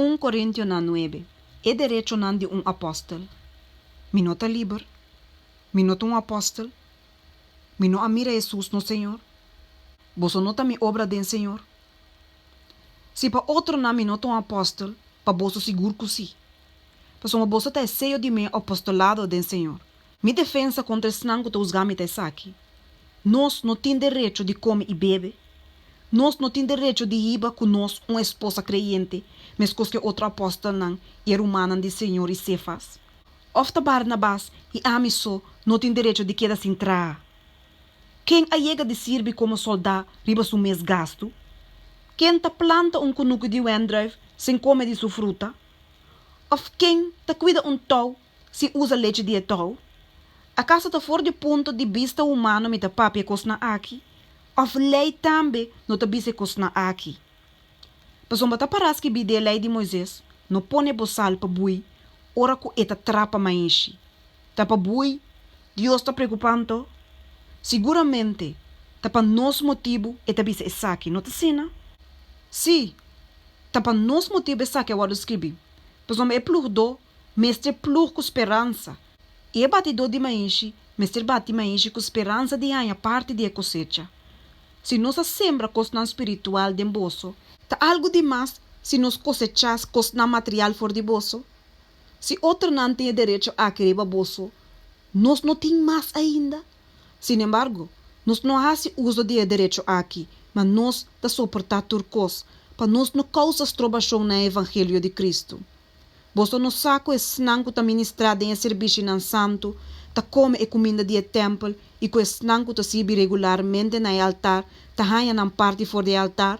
Un Korintionan nuebe, E derechonan di un apòstel. Mi no ta liber? Mi no ta un apòstel? Mi no a mira Hesus nos Señor? Boso no ta mi obra den Señor? Si pa otronan mi no ta un apòstel, pa boso sigur ku sí. Pasobra boso ta e seyo di mi apostolado den Señor. Mi defensa kontra esnan ku ta husgá mi ta esaki, Nos no tin derecho di kome i bebe? Nos no tin derecho di hiba ku nos un esposa kreyente, meskos ku e otro apòstelnan i e rumannan di Señor i Sefas? Òf ta Barnabas i ami so no tin derecho di keda sin traha? Ken a yega di sirbi komo sòldá riba su mes gastu? Ken ta planta un kunuku di wendrùif sin kome di su fruta? Òf ken ta kuida un tou sin usa lechi di e tou? Akaso ta for di punto di bista humano mi ta papia e kosnan aki? Òf lei tambe no ta bisa e kosnan aki? Pasobra ta pará skibí den e lei di Moises, No pone bosal pa bui ora ku e ta trapa maishi. Ta pa bui Dios ta preokupá anto? Siguramente ta pa nos motibu e ta bisa esaki, no ta asina? Sí, ta pa nos motibu esaki a wòrdu skibí, pasobra e plugdó mester plug ku speransa, i e batidó di maishi mester bati maishi ku speransa di haña parti di e kosecha. Si nos a sembra kosnan spiritual den boso, ta algu di mas si nos kosechá kosnan material for di boso? Si otronan tin e derecho aki riba boso, nos no tin mas ainda? Sinembargo, nos no a hasi uso di e derecho aki, ma nos ta soportá tur kos, pa nos no kousa strobashon na e evangelio di Kristu. Boso no sa ku esnan ku ta ministrá den e sirbishinan santu ta kome e kuminda di e tèmpel i ku esnan ku ta sirbi regularmente na e altar ta haña nan parti for di e altar?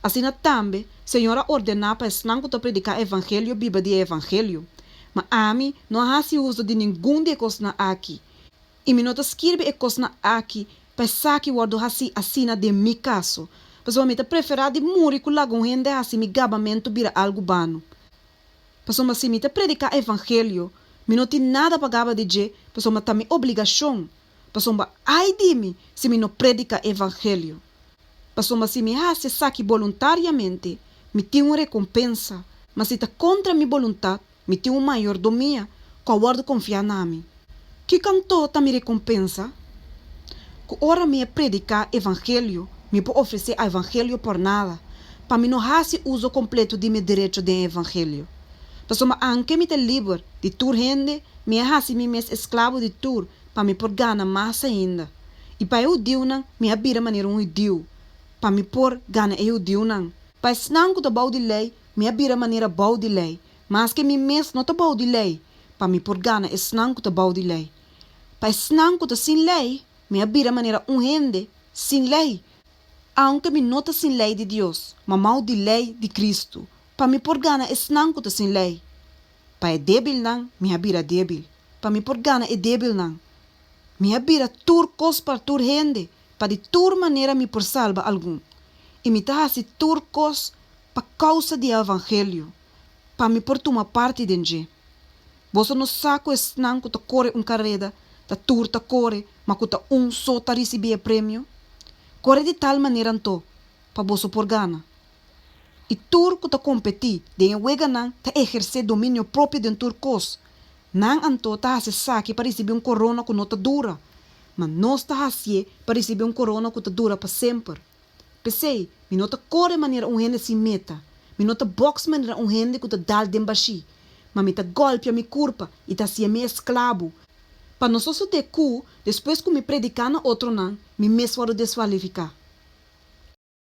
Asina tambe, Señor a ordená pa esnan ku ta prediká evangelio biba di e evangelio. Ma ami no a hasi uso di ningun di e kosnan aki, i mi no ta skirbi e kosnan aki pa esaki wòrdu hasí asina den mi kaso, pasobra mi ta preferá di muri ku laga un hende hasi mi gabamentu bira algu bano. Pasobra si mi ta prediká evangelio, mi no tin nada pa gaba di dje, pasobra ta mi obligashon, pasobra ai di mi si mi no prediká evangelio! Pasobra si mi hasi esaki boluntariamente, mi tin un rekompensa, ma si ta kontra mi boluntat, mi tin un mayordomia ku a wòrdu konfiá na mi. Kiko anto ta mi rekompensa? Ku ora mi a prediká evangelio, mi por ofresé evangelio por nada, pa mi no hasi uso kompleto di mi derecho den evangelio. Pasobra anke mi ta liber di tur hende, mi a hasi mi mes esklabo di tur pa mi por gana mas ainda. I pa e hudiunan mi a bira manera un hudiu, pa mi por gana e hudiunan. Pa esnan ku ta bou di lei, mi a bira manera bou di lei, maske mi mes no ta bou di lei, pa mi por gana esnan ku ta bou di lei. Pa esnan ku ta sin lei, mi a bira manera un hende sin lei, aunke mi no ta sin lei di Dios, ma mou di lei di Kristu, pa mi por gana esnan ku ta sin lei. Pa e débilnan mi a bira débil, pa mi por gana e débilnan. Mi a bira tur kos pa tur hende, pa di tur manera mi por salba algun. I mi ta hasi tur kos pa kousa di e evangelio, pa mi por tuma parti den dje. Boso no sa ku esnan ku ta kore un kareda ta tur ta kore, ma ku ta un so ta risibí e premio? Kore di tal manera anto, pa boso por gana. I tur ku ta kompetí den e weganan ta ehersé dominio propio den tur kos. Nan anto ta hasi esaki pa risibí un korona ku no ta dura, ma nos ta hasié pa risibí un korona ku ta dura pa semper. P'esei, mi no ta kore manera un hende sin meta, mi no ta bòks manera un hende ku ta dal den bashí, ma mi ta gòlpia mi kurpa i ta hasié mi esklabu, pa no sosodé ku, despues ku mi prediká na otronan, mi mes wòrdu deskualifiká.